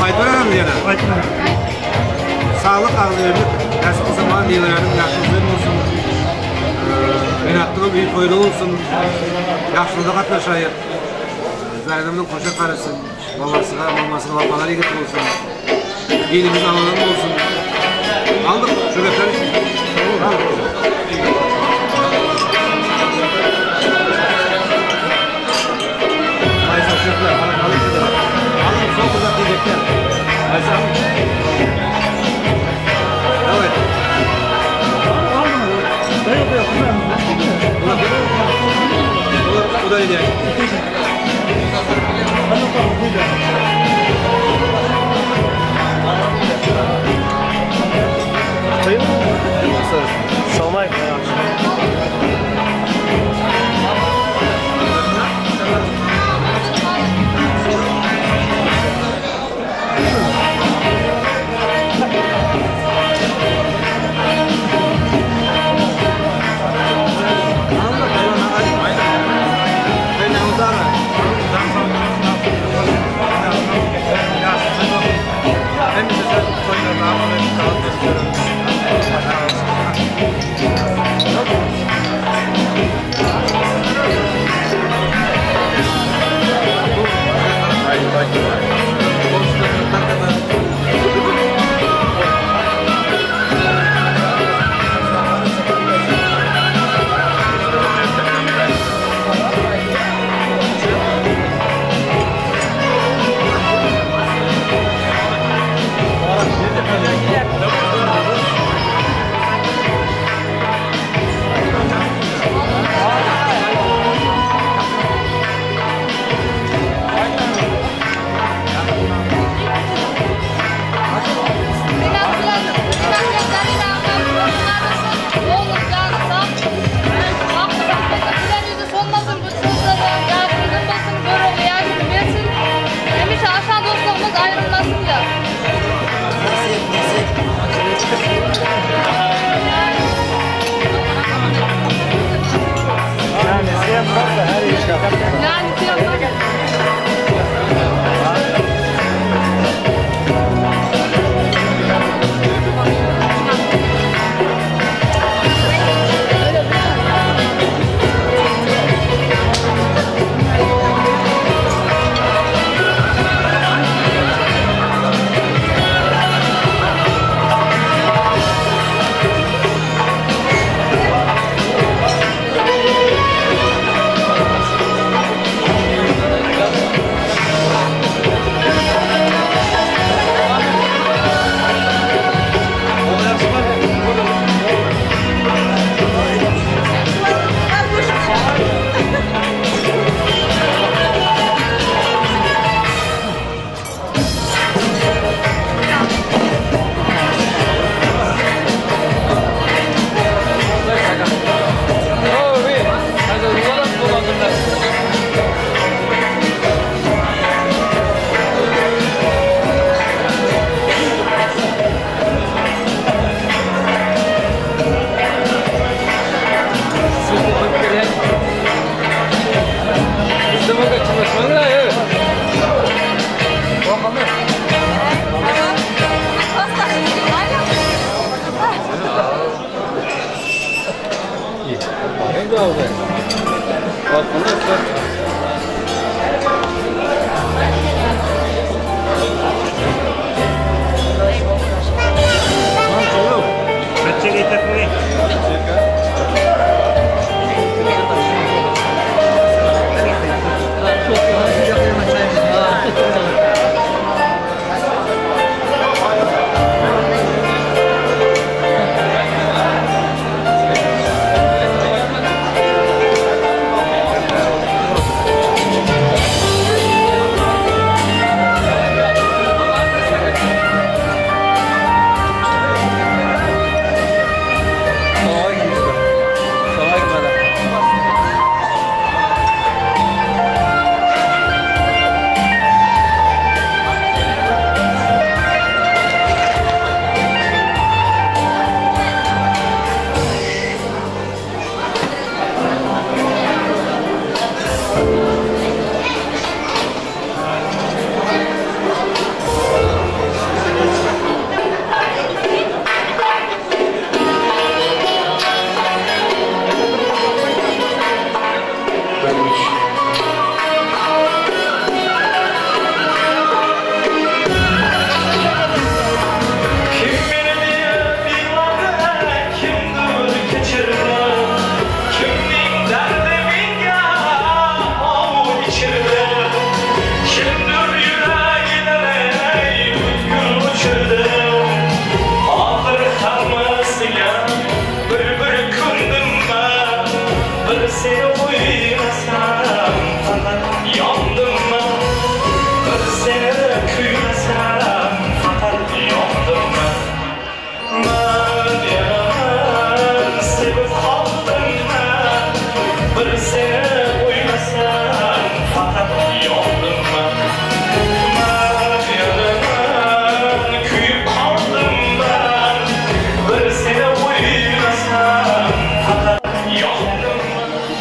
Aytveramiz yana. Sağlık ağzı nasip zaman meyvelerim yaxşı olsun. Menatlı büyük toylu olsun. Yaxşılığa qatnaşayıq. Zaynab'ın qoşa qarısın. Babasına, mamasına babalar yigit olsun. Elimiz alalım olsun. Aldık çöpleri. Ayşe çöpler, alın çöpler. Alın çok uzak diyecekler. Ayşe. Evet. Bu da gidelim. Salmay.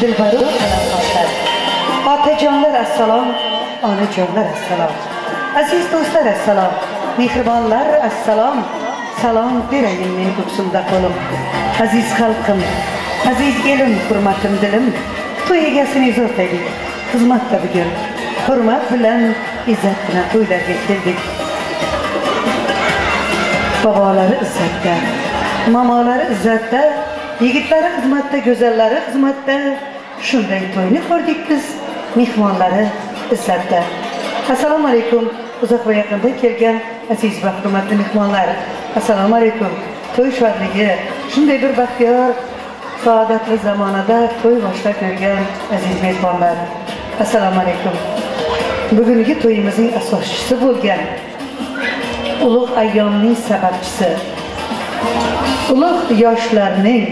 Dilbaru qalamqoslar. Otajonlar assalom, onajonlar assalom. Aziz do'stlar assalom, mehribonlar assalom. Salom berayin men ko'ksimda qo'lim. Aziz xalqim, aziz elim, hurmatim dilim. To'y egasini e'zozlaylik, xizmatda bugun. Hurmat bilan, izzat bilan to'ylarga keldik. Bobolari izzatda, momolari izzatda, yigitlari xizmatda, go'zallari xizmatda. Shunday to'yni ko'rdik biz, mehmonlari izzatda. Assalomu alaykum, uzoq va yaqindan kelgan aziz va hurmatli mehmonlar. Assalomu alaykum. To'y shodligi, shunday bir baxtiyor, saodatli zamonada to'y boshlab bergan aziz mehmonlar. Assalomu alaykum. Bugungi to'yimizning asoschisi bo'lgan ulug' ayyomning sababchisi, ulug' yoshlarning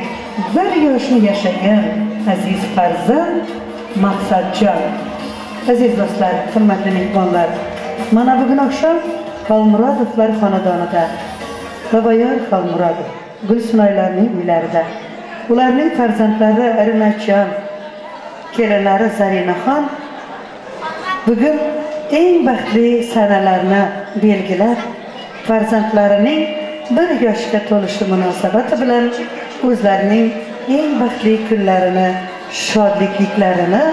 bir yoshni yashagan aziz farzand Maqsadjon. Aziz do'stlar, hurmatli mehmonlar, mana bugun oqshom Xolmurodovlar xonadonida, Babayor Xolmurodov, Gulsunoylarning uylarida, ularning farzandlari Rinatjon, kelinlari Zarinaxon bugun eng baxtli sanalarni belgilab, farzandlarining bir yoshga to'lishi munosabati bilan o'zlarining eng baxtli kunlarini, shodlikliklarini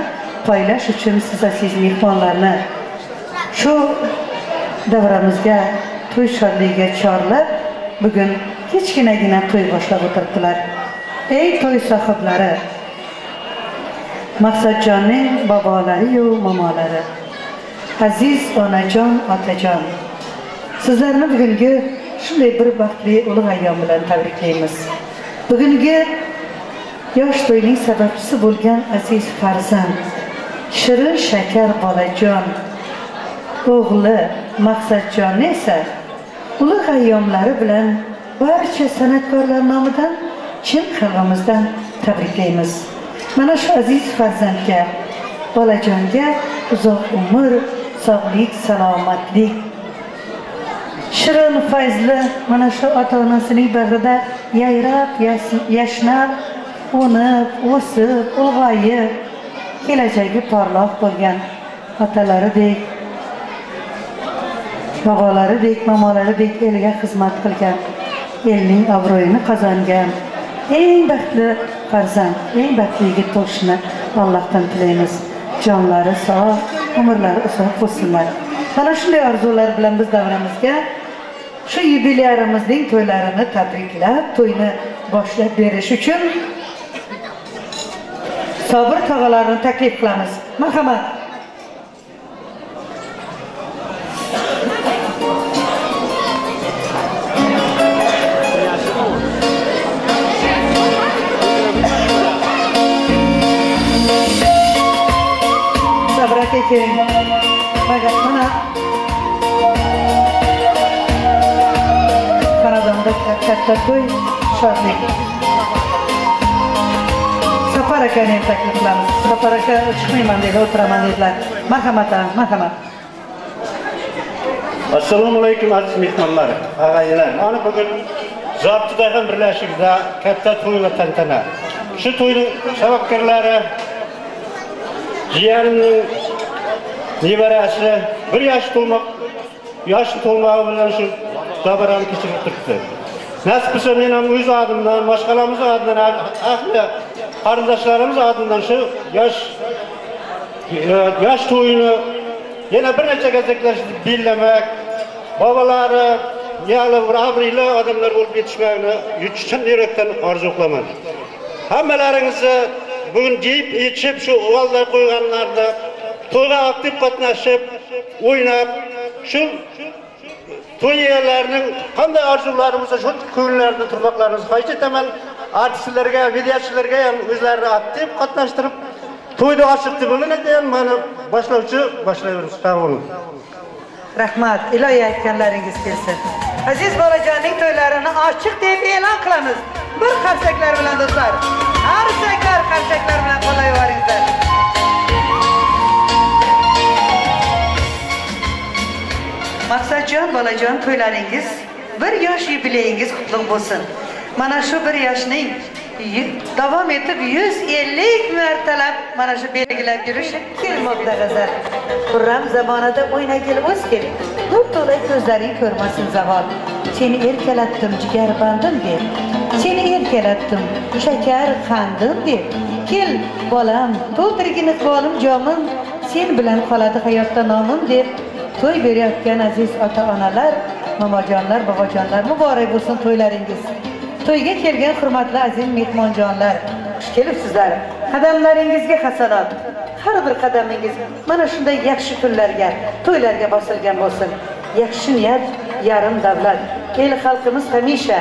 poylash uchun siz aziz mehmonlarni shu davramizga, to'y shodligiga chorlab, bugun kichkinagina to'y boshlab o'tiribdilar. Ey to'y sohiblari, Maqsadjonning bobolari-yu momolari, aziz onajon, otajon, sizlarni bugungi shunday bir baxtli ulug' ayyom bilan tabriklaymiz. Bugungi yosh to'yning sababchisi bo'lgan aziz farzand, shirin shakar bolajon, o'g'li Maqsadjonni esa ulug' ayyomlari bilan barcha san'atkorlar nomidan chin qalbimizdan tabriklaymiz. Mana shu aziz farzandga, bolajonga uzoq umr, sog'lik, salomatlik, shirin fayzli mana shu ota-onasining bag'rida yayrab, yashnab, o'nib, o'sib, ulg'ayib, kelajagi porloq bo'lgan otalaridek, bobolaridek, momolaridek elga xizmat qilgan, elning obro'yini qozongan eng baxtli farzand, eng baxtli yigit bo'lishini Allohdan tilaymiz. Jonlari sog', umrlari uzoq bo'lsinlar. Mana shunday orzular bilan biz davramizga shu yubilyarimizning to'ylarini tabriklab, to'yni boshlab berish uchun Sobir tog'alarni taklif qilamiz. Marhamat. Sabir aka keling. Mana xonadonda katta to'y, shodlik. Safar akani ham taklif qilamiz. Safar aka chiqmayman dedi, o'tiraman dedilar. Marhamat, marhamat. Assalomu alaykum aziz mehmonlar, ag'aylar. Mana bugun Zabtidayxon birlashigida katta to'y va tantana. Shu to'yning sababkorlari jiyanimning nevarasi bir yosh to'lmog'i bilan shu davrani kechirib turibdi. Nasib bo'lsa men ham o'z adimdan, boshqalarimiz adından, ahli qarindoshlarimiz adından shu yosh to'yini yana bir necha gazetlashni bellamak, bobolari, ya'ni bir obro'li odamlar bo'lib yetishmagini chin yurakdan orzu qilaman. Hammalaringizni bugun yeyib, ichib shu olday qo'yganlarda to'yga aktiv qatnashib, o'ynab, shu to'y egalarining qanday orzulari bo'lsa, shu ko'ngillarida turmoqlaringizni xohish etaman. Artistlarga, videochilarga ham o'zlarini aktiv qatnashtirib, to'yni ochiq deb bilinadi ham mana boshlovchi boshlayveramiz. Sog' bo'ling. Rahmat, ilohiy aytganlaringiz kelsin. Aziz bolajonning to'ylarini ochiq deb e'lon qilamiz. Bir qarsaklar bilan do'stlar. Qarsaklar, qarsaklar bilan qo'llayveringizlar. Maqsadjon, bolajon, to'ylaringiz, bir yosh yubileyingiz qutlug' bo'lsin. Mana shu bir yoshning davom etib 150 martalab mana shu belgilab yurishi kelmoqda g'azal. Xurram zamonada o'ynagil o'zgil, nur to'la ko'zlaring ko'rmasin zavol. Seni erkalatdim jigarbandim deb, seni erkalatdim shakar qandim deb. Kel bolam, to'ldirgin iqbolim jomim, sen bilan qoladi hayotda nomim deb to'y berayotgan aziz ota-onalar, momojonlar, bobojonlar, muborak bo'lsin to'ylaringiz. To'yga kelgan hurmatli aziz mehmonjonlar, xush kelibsizlar. Qadamlaringizga hasanot, har bir qadamingiz mana shunday yaxshi kunlarga, to'ylarga bosilgan bo'lsin. Yaxshi niyat yarim davlat. El xalqimiz hamisha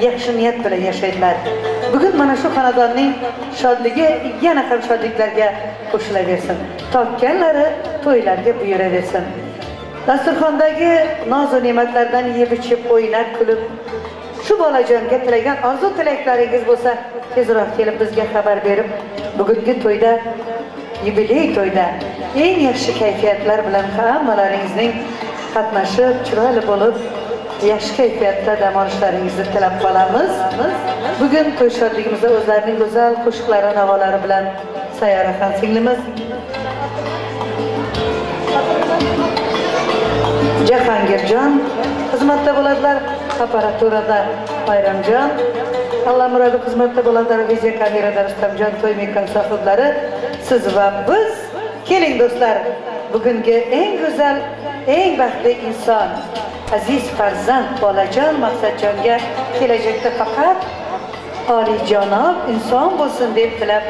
yaxshi niyat bilan yashaydilar. Bugun mana shu xonadonning shodligi yana ham shodliklarga qo'shilaversin. Topganlari to'ylarga buyuraversin. Dasturxondagi noz-u ne'matlardan yeb ichib, o'ynab, kulib, shu bolajonga tilagan orzu tilaklaringiz bo'lsa, tezroq kelib bizga xabar berib, bugungi to'yda, yubiley to'yda eng yaxshi kayfiyatlar bilan hammalaringizning qatnashib, chiroyli bo'lib, yaxshi kayfiyatda dam olishlaringizni tilab qolamiz. Bugun to'y shodligimizda o'zlarining go'zal qo'shiqlari, navolari bilan Sayyoraxon singlimiz, Jahongirjon xizmatda bo'ladilar, apparaturada Bayramjon, Allamurod xizmatda bo'ladilar, video kamerada Rustamjon, to'y mekon sohiblari siz va biz. Keling do'stlar, bugungi eng go'zal, eng baxtli inson, aziz farzand bolajon Maqsadjonga kelajakda faqat oliyjanob inson bo'lsin deb tilab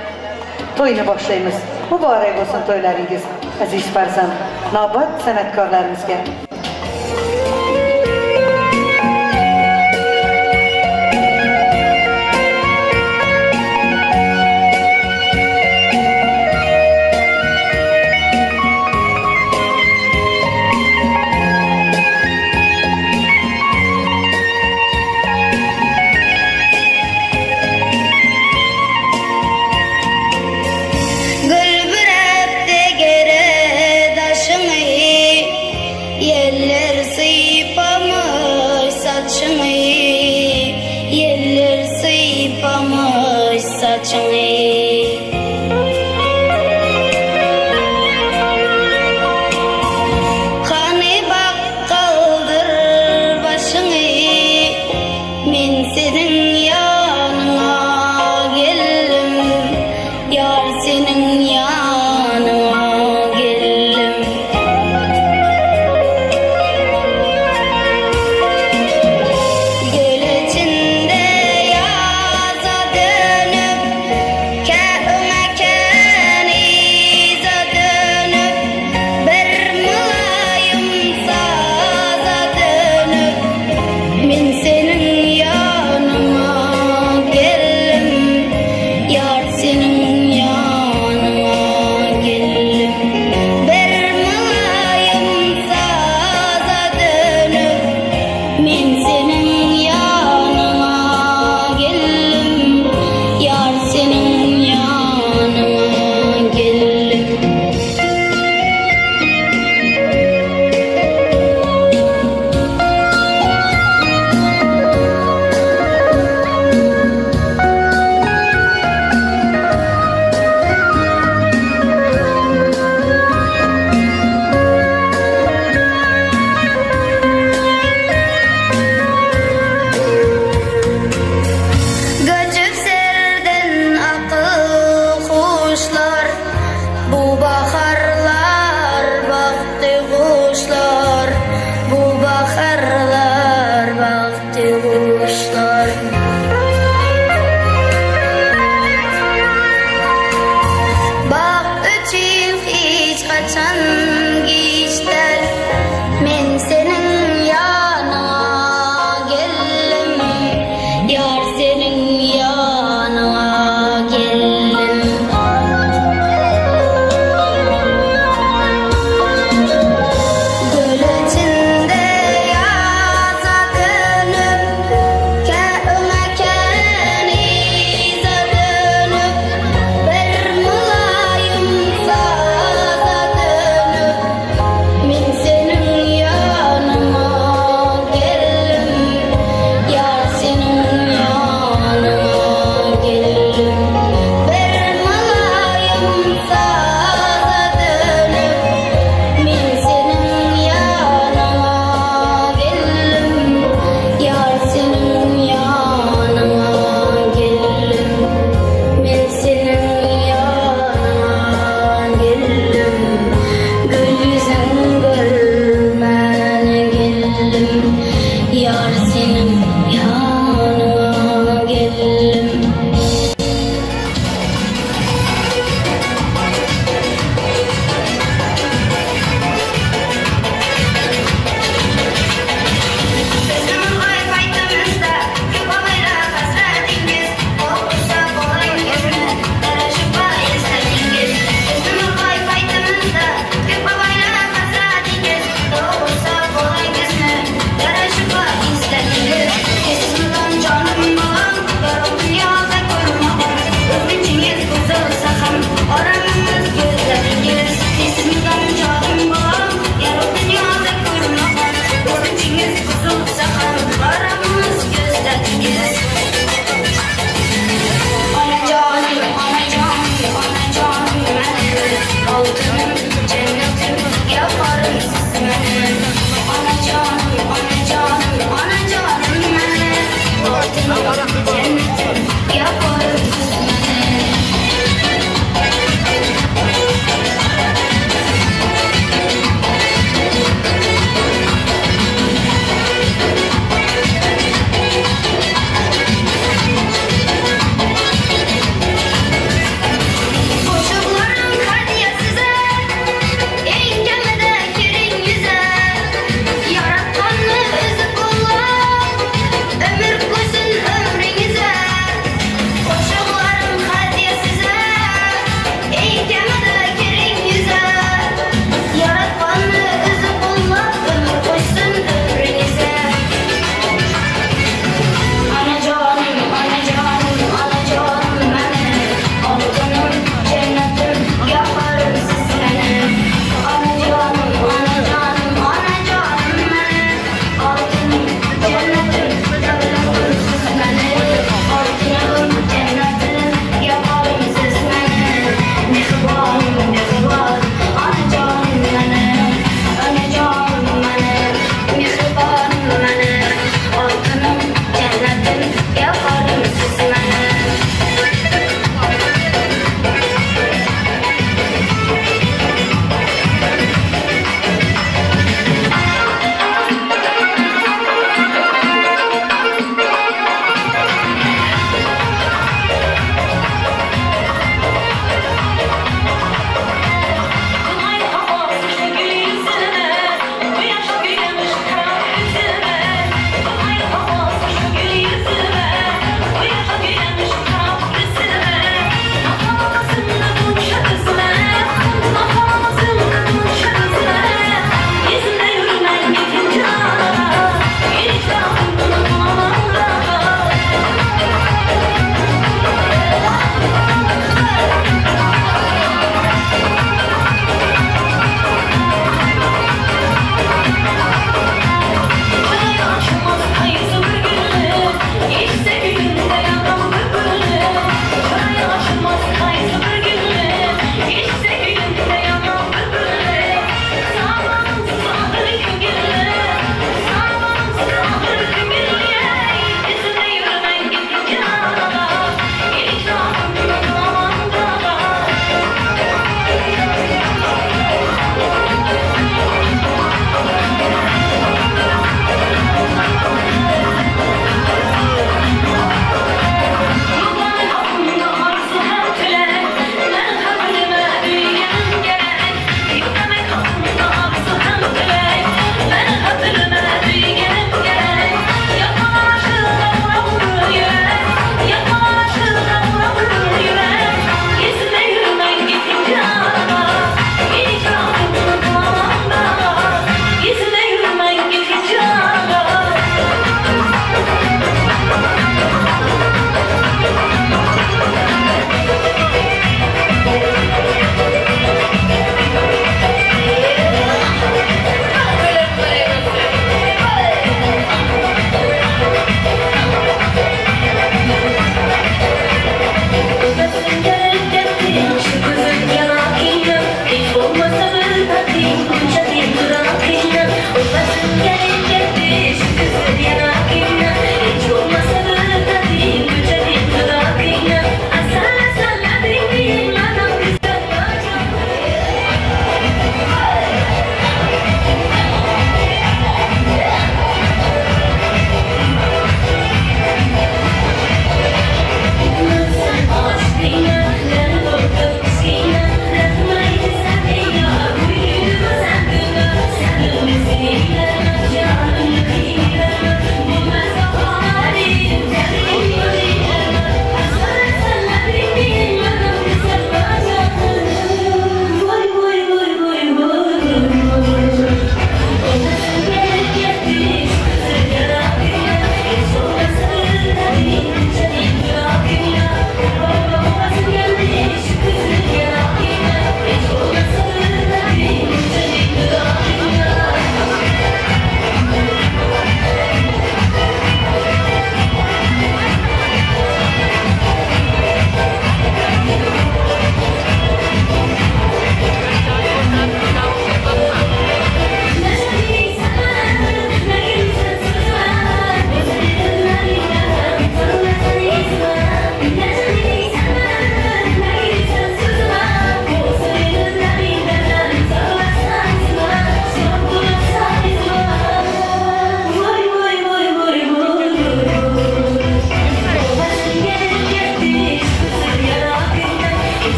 to'yni boshlaymiz. Muborak bo'lsin to'ylaringiz, aziz farzand. Navbat san'atkorlarimizga. Yeller